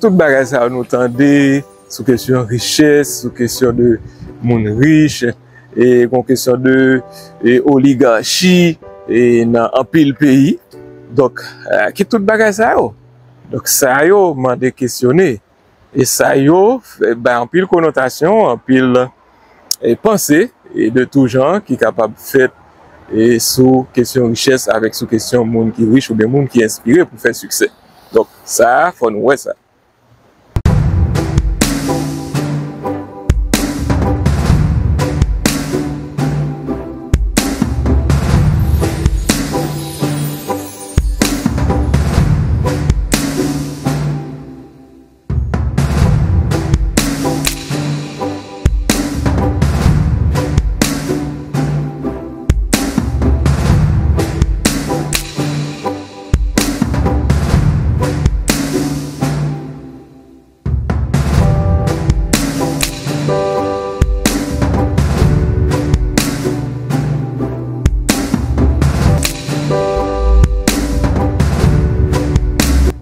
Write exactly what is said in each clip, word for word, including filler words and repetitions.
Tout bagay sa yo nou tande sou kesyon richès, sou kesyon de moun rich, e gon kesyon de e, oligachi e, nan anpil peyi. Donk, e, ki tout bagay sa yo? Donk, sa yo mande kesyone. E sa yo fè, bay anpil konotasyon, anpil e, panse e, de tou jan ki kapab fèt e, sou kesyon richès avèk sou kesyon moun ki rich oubyen moun ki enspire pou fè siksè. Donk, sa a, fò nou wè sa.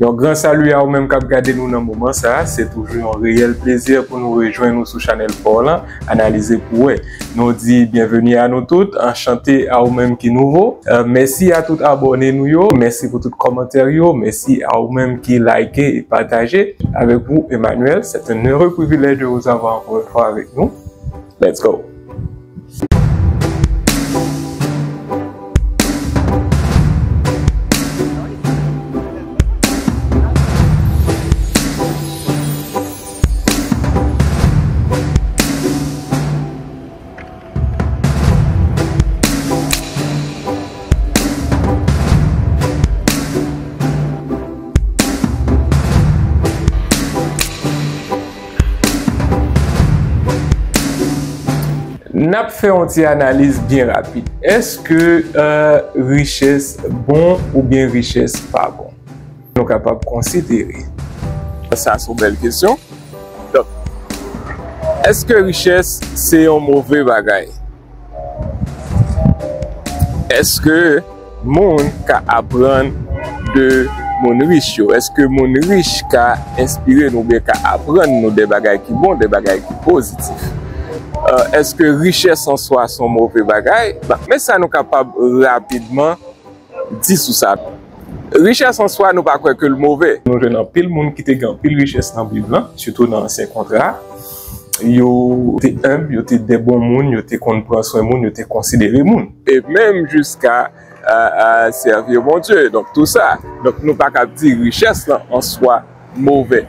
Yon gran sali a ou menm k ap gade nou nan moman sa a. Se toujou yon reyèl plezi pou nou rejwenn ou sou chanèl pa w lan, Analize pou wè. Nou di byenveni a nou tout, anchante a ou menm ki nouvo. E, mèsi a tout abòne nou yo, mèsi pou tout kòmantè yo, mèsi a ou menm ki like e pataje. Avec vous, Emmanuel, c'est un heureux privilège de vous avoir encore une fois avec nous. Let's go! N ap fè yon ti analiz byen rapid. Èske, e, richès bon oubyen richès pa bon? Nou kapab konsidere. Sa se yon bèl kesyon. Donk, èske richès se yon move bagay? Èske moun ka aprann de moun rich yo? Èske moun rich ka enspire nou oubyen ka aprann nou de bagay ki bon, de bagay ki pozitif? E, èske richès an swa se yon move bagay? Bon, men sa nou kapab rapidman di sou sa. Richès an swa, nou pa kwè ke l move. Nou jwenn anpil moun ki te gen anpil richès nan Bib lan, sitou nan Ansyen Kontra a. Yo te enb, yo te de bon moun, yo te konn pran swen moun, yo te konsidere moun. E menm jiska, e, e, sèvi Bondye. Donk, tou sa. Donk, nou pa ka di richès lan an swa move.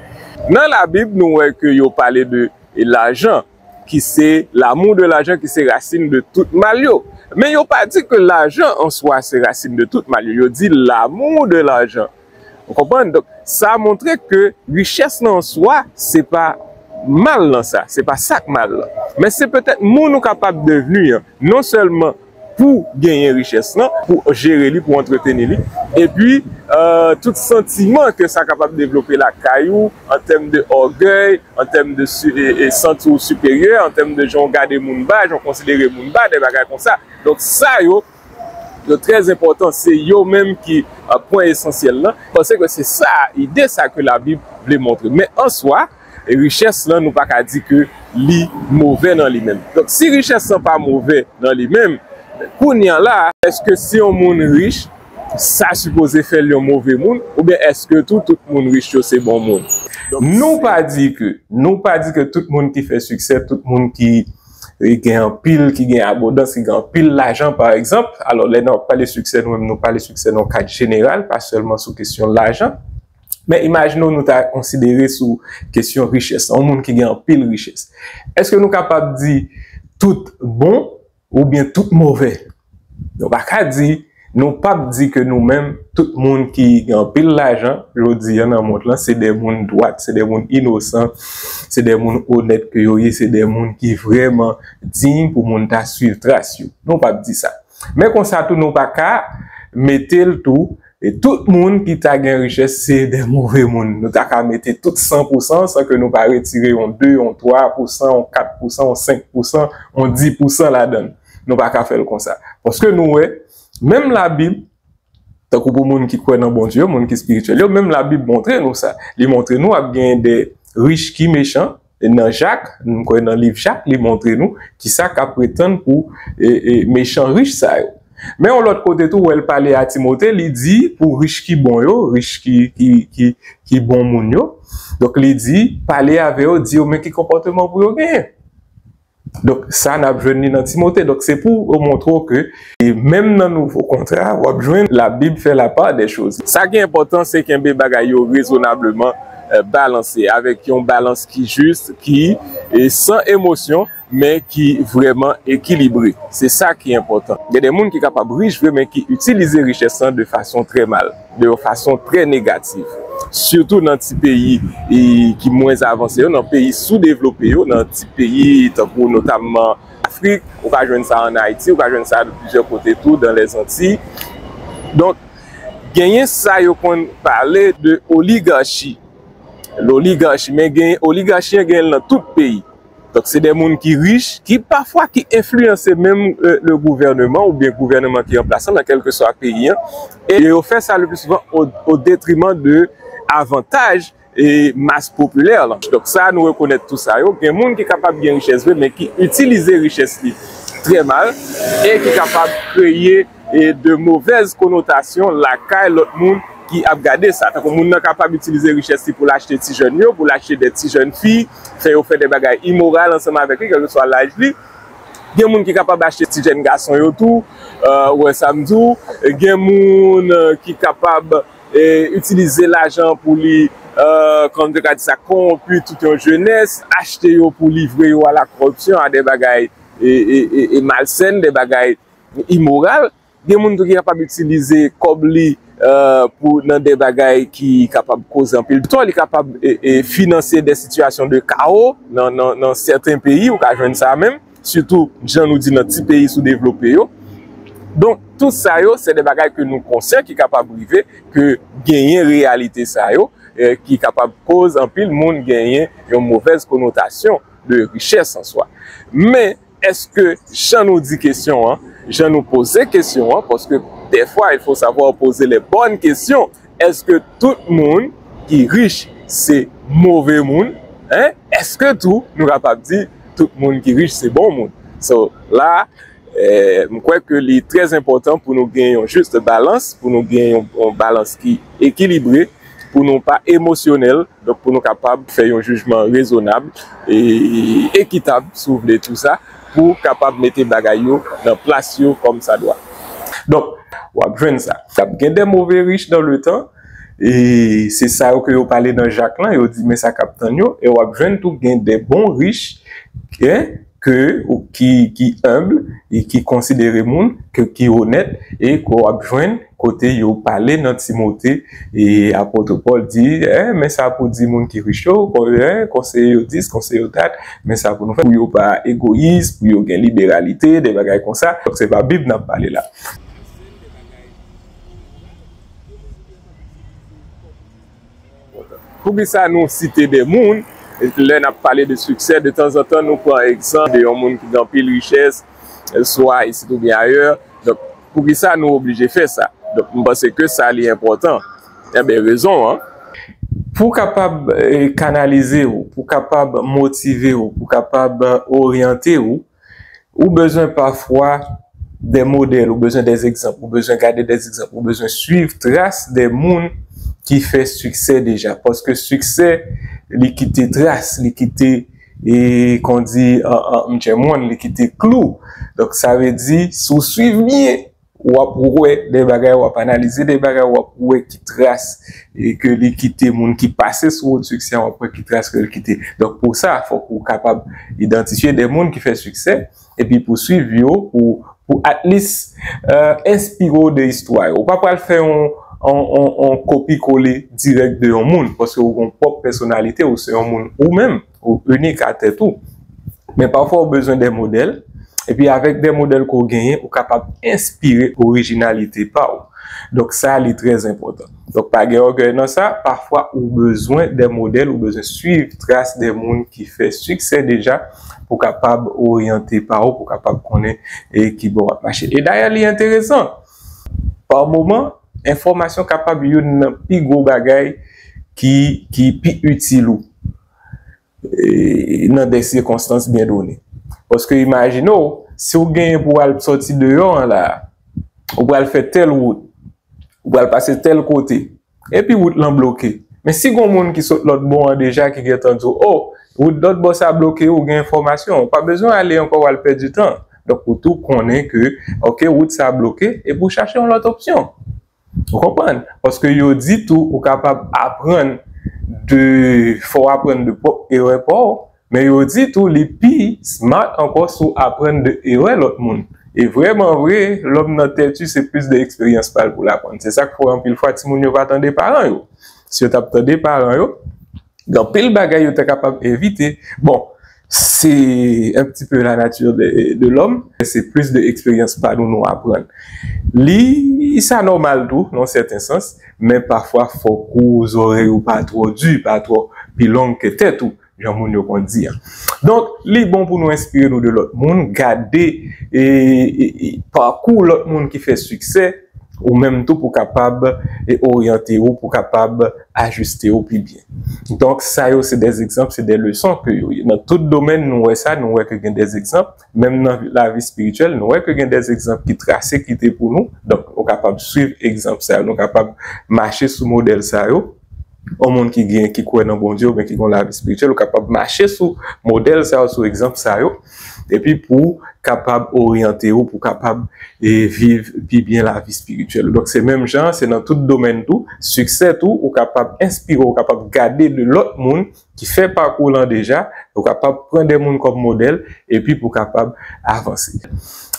Nan Labib, nou wè ke yo pale de lajan, ki se l'amour de l'argent, ki se rasin de tout mal yo. Men yo pa di ke lajan an swa se rasin de tout mal yo. Yo di l'amour de l'argent. Ou konprann? Donk, sa montre ke richès lan an swa, se pa mal lan sa. Se pa sa k mal lan. Men se petèt moun ou kapab devni an. Non sèlman pou genyen richès lan, pou jere li, pou antreteni li. Epi, e, tout santiman ke sa kapab devlope lakay ou, an tèm de ògèy, an tèm de si-, e, e, santi w siperyè, an tèm de jan w gade moun ba, jan w konsidere moun ba, de bagay konsa. Donk, sa yo, yo trè enpòtan, se yo menm ki, e, pwen esansyèl lan, paske se sa, ide sa ke Labib vle montre. Men an swa, E richès lan, nou pa ka di ke li move nan li menm. Donk, si richès lan pa move nan li menm, kounye a la, èske si yon moun rich, sa sipoze fè l yon move moun, oubyen èske tou, tout moun rich yo se bon moun? Nou pa di ke, nou pa di ke tout moun ki fè siksè, tout moun ki, e, gen anpil, ki gen abondans, ki gen anpil lajan, pa egzanp, alò, lè n ap pale siksè, nou menm, nou pale siksè nan kad jeneral, pa sèlman sou kesyon lajan. Men imajine w nou ta konsidere sou kesyon richès, yon moun ki gen anpil richès. Èske nou kapab di tout bon oubyen tout move? Nou pa ka di, nou p ap di ke nou menm, tout moun ki gen anpil lajan, jodi a nan mond lan, se de moun dwat, se de moun inosan, se de moun onèt ke yo ye, se de moun ki vrèman diy pou moun ta swiv tras yo. Nou p ap di sa. Men konsa tou, nou pa ka mete l tou, e tout moun ki ta gen richès, se de move moun. Nou ta ka mete tout san pou san, san ke nou pa retire yon de, yon twa pou san, yon kat pou san, yon senk pou san, yon dis pou san ladan l. Nou pa ka fè l konsa. Paske nou wè, menm Labib, Tankou pou moun ki kwè nan Bondye yo, moun ki espirityèl yo, menm Labib montre nou sa. Li montre nou ap gen de rich ki mechan. E nan Jak, m kwè nan liv Jak, li montre nou kisa k ap pretann pou e, e, mechan rich sa yo. Men yon lòt kote tou, wè l pale a Timote, li di pou rich ki bon yo, rich ki, ki, ki, ki bon moun yo. Donk, li di, pale avè yo, di yo men ki konpòteman pou yo genyen. Donk, sa n ap jwenn li nan Timote. Donk, se pou yo montre w ke, e menm nan Nouvo Kontra, w ap jwenn Labib fè la part des choses. Sa ki enpòtan, se kenbe bagay yo rezonableman, e, balanse, avèk yon balans ki jis, ki, e, san emosyon, men ki vrèman ekilibre. Se sa ki enpòtan. Gen de moun ki kapab rich vre, men ki itilize richès lan de fason trè mal, de yon fason trè negatif. Sitou nan ti peyi, e, ki mwens avanse yo, nan peyi soudevlope yo, nan ti peyi tankou notamman Afrik, ou ka jwenn sa ann Ayiti, ou ka jwenn sa de plizyè kote tou, dans les Antilles. Donk, genyen sa yo konn pale de oligachi. Loligachi, men gen oligachi an genyen nan tout peyi. Donk, se de moun ki rich, ki pafwa ki enfliyanse menm, e, le gouvèneman oubyen gouvèneman ki an plas lan nan kèlkeswa peyi an. E yo fè sa le pli souvan o, o detriman de avantaj e mas popilè lan. Donk, sa nou rekonèt tou sa yo. Gen moun ki kapab gen richès vre, men ki itilize richès li trè mal e ki kapab kreye e de movèz konotasyon lakay lòt moun ki ap gade sa. Tankou moun nan kapab itilize richès li pou l achte ti jèn yo, pou l achte de ti jèn fi, fè yo fè de bagay imoral ansanm avèk li, kèlkeswa laj li. Gen moun ki kapab achte ti jèn gason yo tou, e, ou wè sa m di w. Gen moun, e, ki kapab, e, itilize lajan pou li, e, kòman m te ka di sa, kowonpi tout yon jenès, achte yo pou livre yo a la corruption, a de bagay, e, e, e, e malsèn, de bagay imoral. Gen moun tou ki kapab itilize kòb li, e, pou nan de bagay ki kapab koze anpil tò. Li kapab, e, e, finanse de sitiyasyon de kawo nan, nan, nan sèten peyi, ou ka jwenn sa menm. Sitou, jan nou di nan ti peyi soudevlope yo. Donk, tout sa yo, se de bagay ke nou konsyan ki kapab rive, ke genyen reyalite sa yo, e, ki kapab koz anpil moun genyen yon movèz konotasyon de richès an swa. Men, èske jan nou di kesyon an, jan nou poze kesyon an, paske dèfwa, il faut savoir poser les bonnes questions, èske tout moun ki rich se move moun? Hein? Èske tou nou kapab di tout moun ki rich se bon moun? So, la, e, m kwè ke li trè enpòtan pou nou gen yon jis balans, pou nou gen yon, yon balans ki ekilibre, pou nou pa emosyonèl, donk pou nou kapab fè yon jijman rezonab e ekitab, si w vle, tou sa, pou kapab mete bagay yo nan plas yo kòm sa dwa. Donk, w ap jwenn sa. T ap gen de move rich dans le temps, e se sa yo ke yo pale nan Jak lan, yo di, men sa k ap tann yo, e w ap jwenn tou gen de bon rich, hein, ke, ou, ki, ki humble, e ki konsidere moun, ke, ki onèt, e ke w ap jwenn kote yo pale nan Timote, e apot Pòl di, eh, men sa pou di moun ki rich yo, kon, eh, konseye yo dis, konseye yo dat, men sa pou nou fè, pou yo pa egoyis, pou yo gen liberalite, de bagay konsa. Donk, se pa Bib n ap pale la. Poukisa nou site de moun, lè n ap pale de siksè, de tanzantan nou pran egzanp de yon moun ki gen anpil richès, swa isit oubyen ayè? Donk, poukisa nou oblije fè sa? Donk, m panse ke sa li enpòtan. Enben, rezon an. Pou w kapab, eh, kanalize w, pou w kapab motive w, pou w kapab, eh, oryante w, ou bezwen pafwa de modèl, ou bezwen de egzanp, ou bezwen gade de egzanp, ou bezwen swiv tras de moun ki fè siksè deja. Paske siksè, li kite tras, li kite, e, kon di, an, an, m tchè mòn, li kite klou. Donk, sa vle di, si w swiv byen, w ap wè de bagay, w ap analize de bagay, w ap wè ki tras, e, ke li kite, moun ki pase sou wout siksè an, w ap wè ki tras ke l kite. Donk, pou sa, fòk ou kapab idantifye de moun ki fè siksè, epi pou swiv yo, pou, pou at least, eh, enspire w de istwa yo. Ou pa pral fè yon, yon, yon, yon kopi kole dirèk de yon moun, paske ou gen pwòp pèsonalite, ou se yon moun ou menm, ou inik a tèt ou. Men pafwa ou bezwen de modèl, epi avèk de modèl ke w genyen, ou kapab enspire orijinalite pa w. Donk sa, li trè enpòtan. Donk pa gen ògèy nan sa, pafwa ou bezwen de modèl, ou bezwen swiv tras de moun ki fè siksè deja pou kapab oryante pa w, pou kapab konnen e ki bò w ap mache. E dayè, li enteresan. Pa moman, Enfòmasyon kapab youn nan pi gwo bagay ki, ki pi itil ou e, nan de sikonstans byen done. Paske imajine w, si w genyen pou w al sòti deyò an la, ou pral fè tèl wout, ou pral pase tèl kote, epi wout lan bloke. Men si gon moun ki sot lòt bò an deja ki gentan di w, o, wout lòt bò sa bloke, ou gen enfòmasyon, ou pa bezwen ale ankò, w al pèdi tan. Donk, ou tou konnen ke, oke, wout sa bloke, epi w chache yon lòt opsyon. Ou konprann? Paske yo di tou, ou kapab aprann de, fò w aprann de pwòp erè pa w, men yo di tou, li pi smart ankò si w aprann de erè lòt moun. E vrèman vre, lòm nan tèti, se plis de eksperyans pa l pou l aprann. Se sa k fè anpil fwa timoun yo pa tande paran yo. Si yo t ap tande paran yo, gen anpil bagay yo te kapab evite. Bon, se un petit peu la nature de, de l'homme. Se plis de eksperyans pa nou nou aprann. Li, sa nòmal tou, nan sèten sans, men pafwa fòk ou zòrèy ou pa twò di, pa twò pi long ke tèt ou, jan moun yo konn di an. Donk, li bon pou nou enspire nou de lòt moun, gade e, e, e, pakou lòt moun ki fè siksè, ou menm tou pou kapab e, oryante ou, pou kapab ajiste ou pi byen. Donk, sa yo se de egzanp, se de leson ke yo ye. Nan tout domèn, nou wè sa, nou wè ke gen de egzanp, menm nan lavi espirityèl, nou wè ke gen de egzanp ki trase, kite pou nou. Donk, ou kapab swiv egzanp sa yo, nou kapab mache sou modèl sa yo. Yon moun ki gen, ki kwè nan Bondye, oubyen ki gen lavi espirityèl, ou kapab mache sou modèl sa yo, sou egzanp sa yo, epi pou kapab oryante ou, pou kapab e, viv pi byen lavi espirityèl. Donk, se menm jan, se nan tout domèn tou, siksè tou, ou kapab enspire, ou kapab gade de lòt moun ki fè pakou lan deja, ou kapab pran de moun kòm modèl, epi pou kapab avanse.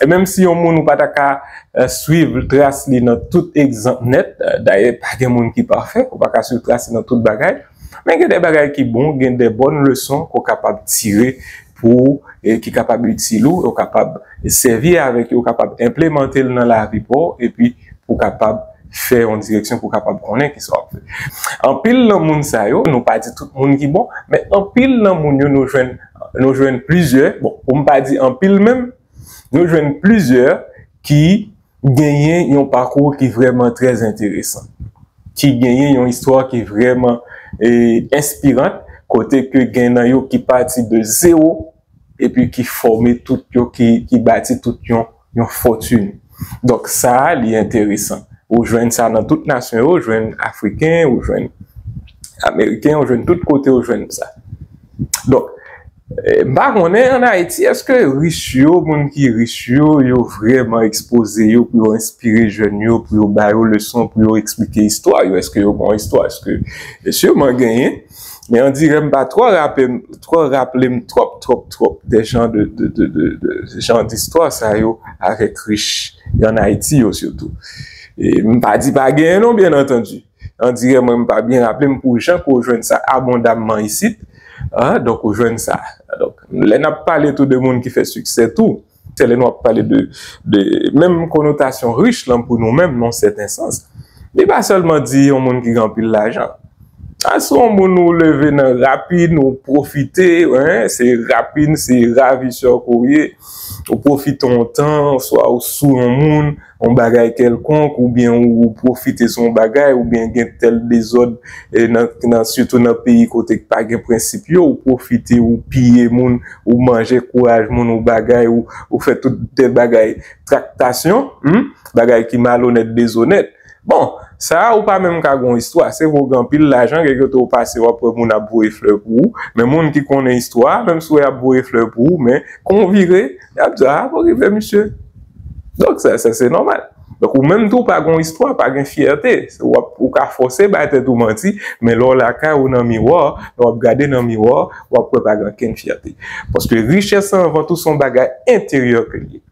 E menm si yon moun ou pa ta ka e, swiv tras li nan tout egzanp nèt, e, dayè pa gen moun ki pafè, ou pa ka swiv tras li nan tout bagay, men gen de bagay ki bon, gen de bòn leson ke w kapab tire pou ou, e ki kapab itil ou, ou kapab sèvi avèk yo, ou kapab enplemante l nan lavi pa w, epi pou w kapab fè yon direksyon, pou w kapab konnen kisa w ap fè. Anpil nan moun sa yo, nou pa di tout moun ki bon, men anpil nan moun yo, nou jwenn, nou jwenn plizyè, bon, pou m pa di anpil menm, nou jwenn plizyè ki genyen yon pakou ki vrèman trè enteresan, ki genyen yon istwa ki vrèman e, enspiran, kote ke gen nan yo ki pati de zewo, epi ki fòme tout yo, ki, ki bati tout yon, yon fòtin. Donk, sa a, li enteresan. Ou jwenn sa nan tout nasyon yo, ou jwenn Afriken, ou jwenn Ameriken, ou jwenn tout kote, ou jwenn sa. Donk, e, m pa konnen ann Ayiti, èske rich yo, moun ki rich yo, yo vrèman ekspoze yo pou yo enspire jèn yo, pou yo ba yo leson, pou yo eksplike istwa yo? Èske yo gen yon istwa? Èske, e siman genyen, men on dirè m pa twò raple m, twò raple m twòp, twòp, twòp de jan de, de, de, de, de jan distwa sa yo avèk rich ann Ayiti yo sitou. E m pa di pa genyen non, byen antandi. On dirè mwen m pa byen raple m pou jan ke w jwenn sa abondamman isit. A, donk, ou jwenn sa. Donk, lè n ap pale tou de moun ki fè siksè tou, se lè nou ap pale de, de menm konotasyon rich lan pou nou menm, nan sèten sans. Li pa sèlman di yon moun ki gen anpil lajan. A, si yon moun ou leve nan rapin, ou pwofite, en, se rapin, se ravisè ke w ye, ou pwofite yon tan, swa ou sou yon moun, yon bagay kèlkonk, oubyen ou, ou pwofite sou yon bagay, oubyen gen tèl dezòd, e, nan, nan, sitou nan peyi kote k pa gen prensip yo, ou pwofite, ou piye moun, ou manje kouraj moun, ou bagay, ou, ou fè tout de bagay traktasyon, hmm? Bagay ki malonèt, dezonèt. Bon, sa a, ou pa menm ka gen yon istwa. Se vre, w gen anpil lajan, gen kote w pase, w ap wè moun ap voye flè pou ou. Men moun ki konnen istwa a, menm si w wè y ap voye flè pou ou, men kon w vire, y ap di, a, bon, rive, misye. Donk, sa, sa se nòmal. Donk, ou menm tou, w pa gen yon istwa, pa gen fyète. W ap, ou ka fòse bay tèt ou manti, men lè w lakay ou nan miwa, lè w ap gade nan miwa, w ap wè pa gen okenn fyète. Paske richès lan, anvan tou, se yon bagay enteryè ke l ye.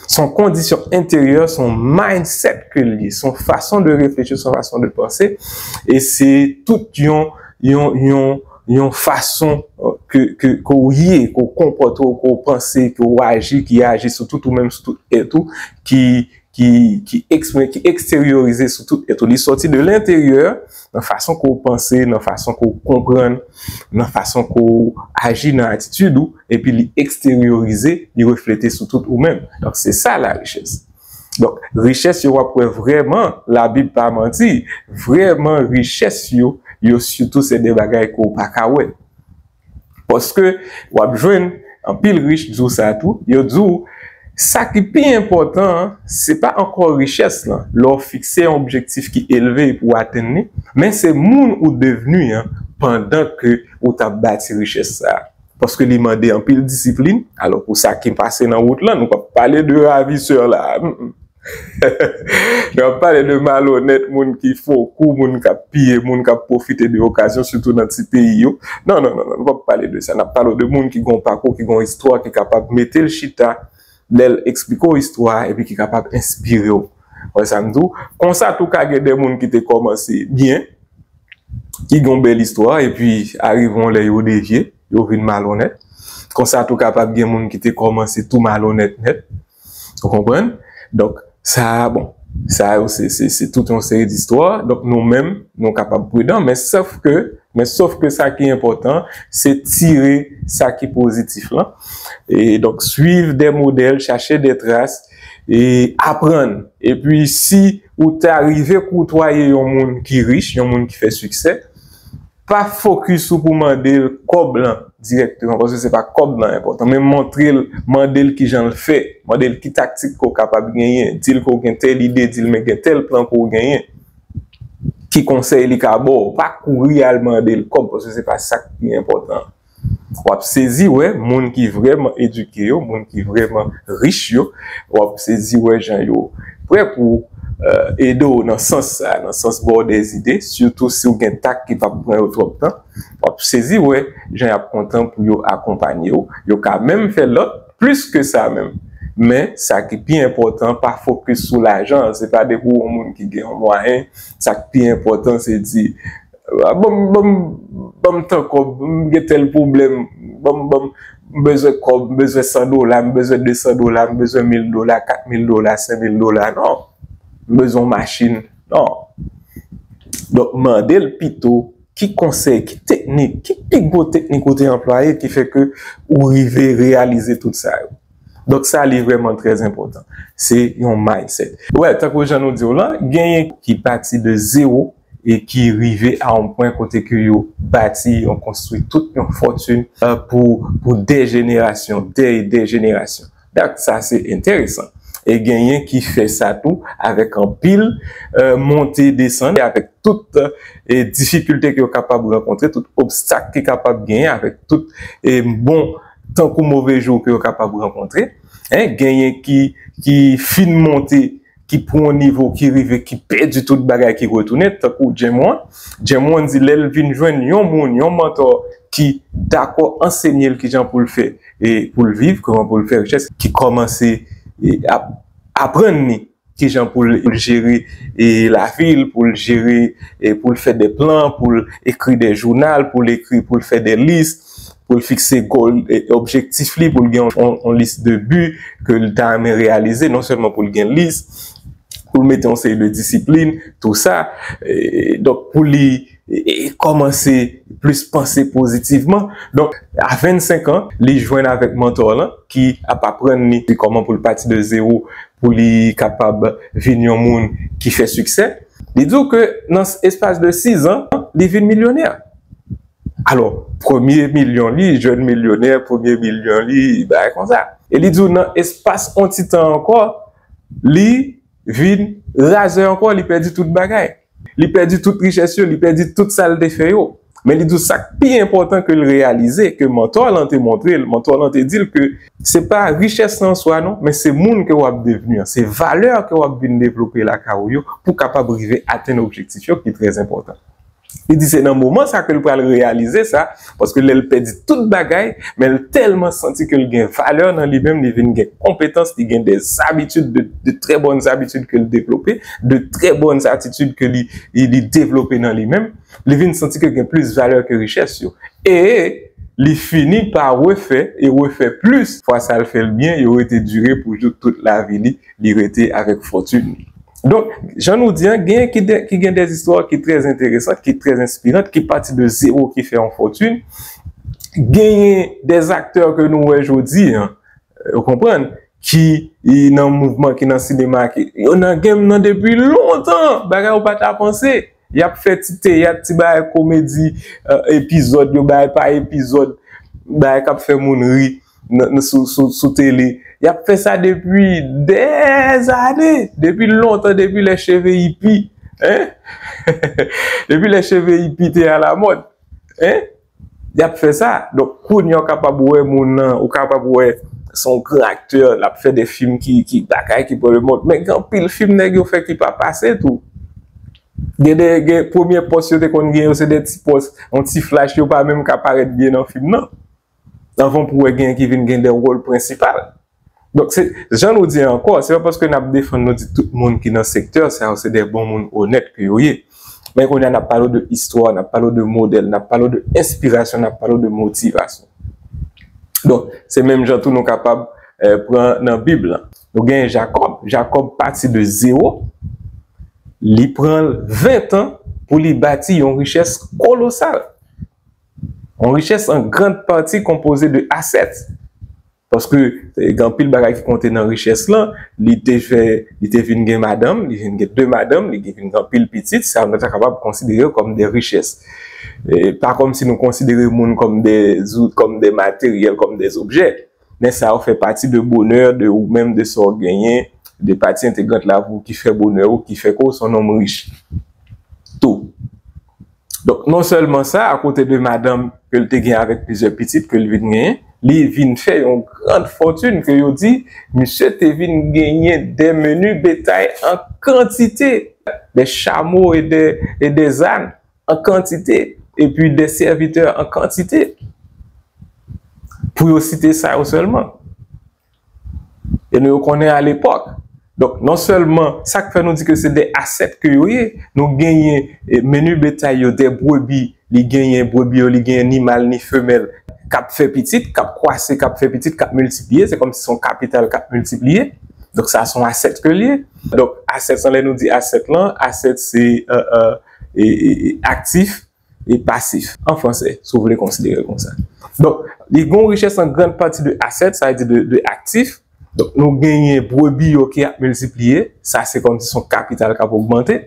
Se yon kondisyon enteryè, se yon mindset ke l ye, se yon fason de reflechi, se yon fason de panse, e se tout yon, yon, yon, yon fason, e, ke, ke, ke w ye, ke w konpòte w, ke w panse, ke w aji, ki aji sou tout ou menm, sou tout èt ou, ki, ki, ki eksprime, ki eksteryorize sou tout èt ou. Li sòti de lenteryè, nan fason ke w panse, nan fason ke w konprann, nan fason ke w aji, nan atitid ou, epi li eksteryorize, li reflete sou tout ou menm. Donk, se sa larichès. Donk, richès yo w ap wè vrèman, Labib pa manti, vrèman richès yo, yo sitou se de bagay ke w pa ka wè. Paske w ap jwenn anpil rich di w sa tou, yo di w, sa ki pi enpòtan an, se pa ankò richès lan, lè w fikse yon objektif ki elve pou w atenn li, men se moun ou devni an pandan ke ou t ap bati richès sa a. Paske li mande anpil disiplin. Alò, pou sa ki pase nan wout lan, nou p ap pale de ravisè la. Nou ap pale de malonèt, moun ki fè kou, moun k ap piye, moun k ap pwofite de okazyon, sitou nan ti peyi yo. Non, non, non, non, nou p ap pale de sa. N ap pale de moun ki gen yon pakou, ki gen yon istwa, ki kapab mete l chita, lè l eksplike w istwa a, epi ki kapab enspire w. Wè sa m di w? Konsa tou ka gen de moun ki te kòmanse byen, ki gen yon bèl istwa, epi arive yon lè yo devye, yo vin malonèt. Konsa tou kapab gen moun ki te kòmanse tou malonèt nèt. Ou konprann? Donk, sa, bon, sa yo, se, se, se tout yon seri distwa. Donk, nou menm, nou kapab pridan, men sòf ke, men sòf ke sa ki enpòtan, se tire sa ki pozitif lan. E donk, swiv de modèl, chache de tras, e aprann. Epi, si ou ta rive koutwaye yon moun ki rich, yon moun ki fè siksè, pa fokis ou pou mande l kòb lan dirèkteman, paske se pa kòb lan enpòtan, men montre l, mande l kijan l fè, mande l ki taktik ke w kapab genyen, di l ke w gen tèl ide, di l men gen tèl plan ke w genyen, ki konsèy li ka ba w, pa kouri al mande l kòb, paske se pa sa k pi enpòtan. W ap sezi wè moun ki vrèman edike yo, moun ki vrèman rich yo, w ap sezi wè jan yo prè pou, euh, ede w nan sans sa, nan sans ba w de zide, sitou si w gen tak ki p ap pran yo twòp tan. W ap sezi wè jan y ap kontan pou yo akonpanye w. Yo ka menm fè lòt plis ke sa menm. Men, sa ki pi enpòtan, pa fokis sou lajan. Se pa depi w yon moun ki gen yon mwayen, sa k pi enpòtan, se di, "Ah, ban m, ban m, ban m tan kòb, m gen tèl pwoblèm, ban m, ban m, m bezwen kòb, m bezwen san dola, m bezwen de san dola, m bezwen mil dola, kat mil dola, senk mil dola." Non. M bezwen yon machin. Non. Donk, mande l pito ki konsèy, ki teknik, ki pi gwo teknik ou te anplwaye ki fè ke ou rive reyalize tout sa yo. Donk, sa li vrèman trè enpòtan. Se yon mindset. Wè, tankou jan nou di w lan, genyen ki pati de zewo e ki rive a yon pwen kote ke yo bati, yo konstwi tout yon fòtin, euh, pou, pou dè jenerasyon, dè e dè jenerasyon. Donk, sa se enteresan. E genyen ki fè sa tou avèk anpil, euh, monte desann, avèk tout, euh, e difikilte ke yo kapab rankontre, tout obstak ki kapab genyen, avèk tout, e bon tankou move jou ke yo kapab rankontre. Hein, genyen ki, ki fin monte, ki pran yon nivo, ki rive, ki pèdi tout bagay, ki retounen, tankou Jim Rohn. Jim Rohn di lè l vin jwenn yon moun, yon mantò ki dakò ansenye l kijan pou l fè e pou l viv, kòman pou l fè richès, ki kòmanse e ap aprann li kijan pou l, pou l jere e lavi l, pou l jere e pou l fè de plan, pou l ekri de jounal, pou l ekri, pou l fè de lis, pou l fikse gòl, e objektif li, pou l gen yon, yon lis de bi ke l ta renmen reyalize, non sèlman pou l gen lis, pou l mete yon seri de disiplin, tou sa. E, donk, pou li e, e, kòmanse plis panse pozitivman. Donk, a vennsenk an, li jwenn avèk mantò lan ki ap aprann li kòman pou l pati de zewo, pou li kapab vin yon moun ki fè siksè. Li di w ke nan espas de sizan, li vin milyonè. Alò, premye milyon li, jèn milyonè, premye milyon li, bagay konsa. E li di w nan espas yon ti tan ankò, li vin razè ankò, li pèdi tout bagay. Li pèdi tout richès yo, li pèdi tout sa l te fè yo. Men li di w sa k pi enpòtan ke l reyalize, ke mantò lan te montre l, mantò lan te di l ke se pa richès lan an swa non, men se moun ke w ap devni an, se valè ke w ap vin devlope lakay ou yo pou kapab rive atenn objektif yo ki trè enpòtan. Li di se nan moman sa ke l pral reyalize sa, paske lè l pèdi tout bagay, men l tèlman santi ke l gen valè nan li menm, li vin gen konpetans, li gen de zabitid, de, de trè bòn zabitid ke l devlope, de trè bòn atitid ke li, li, li devlope nan li menm, li vin santi ke gen plis valè ke richès yo. E li fini pa refè e refè plis. Fwa sa l fè l byen, yo rete dire pou jouk tout lavi li, li rete avèk fòtin li. Donk, jan nou di an, genyen ki, de, ki gen de zistwa ki trè enteresan, ki trè enspiran, ki pati de zewo, ki fè yon fòtin. Genyen de aktè ke nou wè jodi an, ou konprann, ki nan mouvman, ki nan sinema, ki yo nan game nan depi lontan. Bagay ou pa ta panse. Y ap fè ti teyat, ti bagay komedi, epizòd yo bay pa epizòd, bagay k ap fè moun ri sou tele. Y ap fè sa depi dèzane, depi lontan, depi lè cheve ipi. Hein? Depi lè cheve ipi te alamòd. Hein? Y ap fè sa. Donk, kounye a ou kapab wè moun nan, ou kapab wè se yon gran aktè, l ap fè de fim ki, ki bagay, ki pran lemonn. Men gen anpil fim nèg yo fè ki pa pase tou. Gen de, gen premye pòs yo te konn gen yo, se de ti pòs, yon ti flash, yo pa menm ka parèt byen nan fim nan. Anvan pou wè gen ki vin gen de wòl prensipal. Donk, se, jan nou di ankò, se pa paske n ap defann nou di tout moun ki nan sektè sa yo se de bon moun onèt ke yo ye. Men kounye a n ap pale w de istwa, n ap pale w de modèl, n ap pale w de enspirasyon, n ap pale w de motivasyon. Donk, se menm jan tou nou kapab pran nan Bib lan. Nou gen Jakòb. Jakòb pati de zewo. Li pran l ven tan pou li bati yon richès kolosal. Yon richès an grand pati konpoze de asèt. Paske gen anpil bagay ki konte nan richès lan, li te fè, li te vin gen madanm, li vin gen de madanm, li vin gen anpil pitit, sa nou ta kapab konsidere yo kòm de richès. Pa kòmsi nou konsidere moun kòm de, kòm de materyèl, kòm de objè. Men sa yo fè pati de bonè, de ou menm, de sa w genyen, de pati entegrant lavi w ki fè bonè w, ki fè ke w se yon nonm rich. Tou. Donk, non sèlman sa, akote de madanm ke l te gen avèk plizyè pitit ke l vin genyen, li vin fè yon grand fòtin ke yo di, misye te vin genyen de meni betay an kantite, de chamo e de, e de zàn an kantite, epi de sèvitè an kantite. Pou yo site sa yo sèlman. E nou yo konnen alepòk. Donk, non sèlman sa k fè nou di ke se de asèt ke yo ye, nou genyen meni betay yo, de brebi, li genyen brebi yo, li genyen ni mal ni femèl, k ap fè pitit, k ap kwase, k ap fè pitit, k ap miltipliye, se kòmsi se yon kapital k ap miltipliye. Donk, sa se yon asèt ke l ye. Donk, asèt lan, lè nou di asèt lan, asèt se aktif, e pasif, an fransè, si w vle konsidere l konsa. Donk, li gen yon richès an grand pati de asèt, sa vle di de, de aktif. Donk, nou genyen brebi yo ki ap miltipliye, sa se kòmsi se yon kapital k ap ogmante.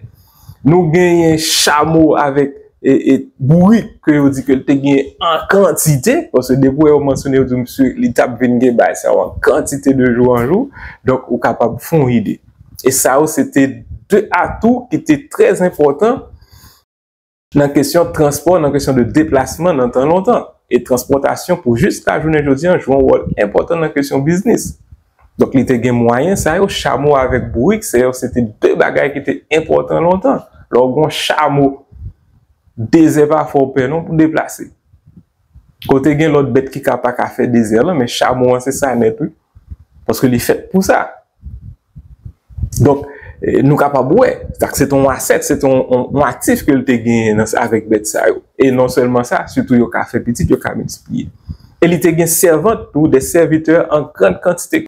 Nou genyen chamo avèk e, e bourik ke yo di ke l te genyen an kantite, paske depi w wè yo mansyone, yo di misye, li t ap vin gen bagay sa yo an kantite de jou an jou, donk ou kapab fè yon ide. E sa yo se te de atou ki te trè enpòtan nan kesyon transpò, nan kesyon de deplasman nan tan lontan. E transpòtasyon pou jiska jounen jodi a jwe yon wòl enpòtan nan kesyon biznis. Donk, li te gen mwayen sa yo, chamo avèk bourik, se yo, se te de bagay ki te enpòtan lontan. Lè w gen yon chamo, dezè pa fè w pè non pou deplase. Kote gen lòt bèt ki ka pa ka fè dezè lan, men chamo an se sa nèt, wi. Paske li fèt pou sa. Donk, e, nou kapab wè, sa se te yon asèt, se te yon, yon, yon aktif ke l te genyen nan, avèk bèt sa yo. E non sèlman sa, sitou yo ka fè pitit, yo ka miltipliye. E li te gen sèvant tou, de sèvitè an grand kantite.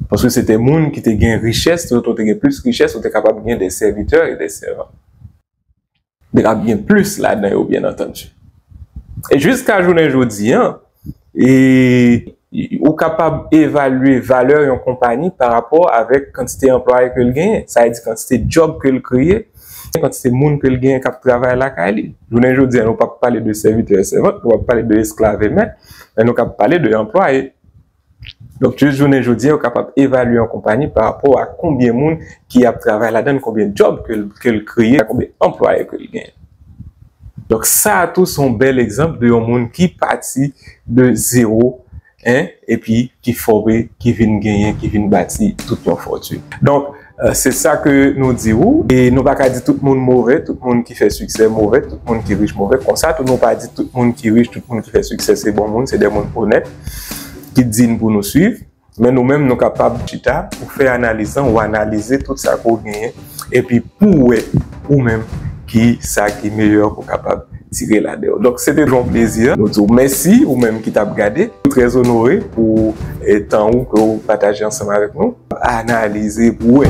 Paske se te moun ki te gen richès, tou, tou te gen plis richès, ou te kapab gen de sèvitè e de sèvant. Te ka gen plis ladan yo, byen antandi. E jiska jounen jodi a, e, ou kapab evalye valè yon konpayi pa rapò avèk kantite anplwaye ke l genyen. Sa vle di kantite djòb ke l kreye, kantite moun ke l genyen k ap travay lakay li. Jounen jodi a, nou p ap pale de sèvitè e sèvant, nou p ap pale de esklav e mèt, men nou k ap pale de anplwaye. Donk, jis jounen jodi a, yo kapab evalye yon konpayi pa rapò a konbyen moun ki ap travay ladan l, konbyen djòb ke l, ke l kreye, konbyen anplwaye ke l genyen. Donk, sa a tou se yon bèl egzanp de yon moun ki pati de zewo, en, epi ki fòme, ki vin genyen, ki vin bati tout yon fòtin. Donk, e, se sa ke nou di ou, e nou pa ka di tout moun move, tout moun ki fè siksè move, tout moun ki rich move. Konsa tou, nou pa di tout moun ki rich, tout moun ki fè siksè se bon moun, se de moun onèt, ki dign pou nou swiv. Men nou menm, nou kapab chita, ou fè analiz lan, ou analize tout sa ke w genyen, epi pou w wè ou menm ki sa ki meyè pou w kapab tire ladan yo. Donk, se te yon plezi. Nou di w mèsi, ou menm ki t ap gade. Nou trè onore pou, e, tan ou ke w pataje ansanm avèk nou. Analize pou w wè.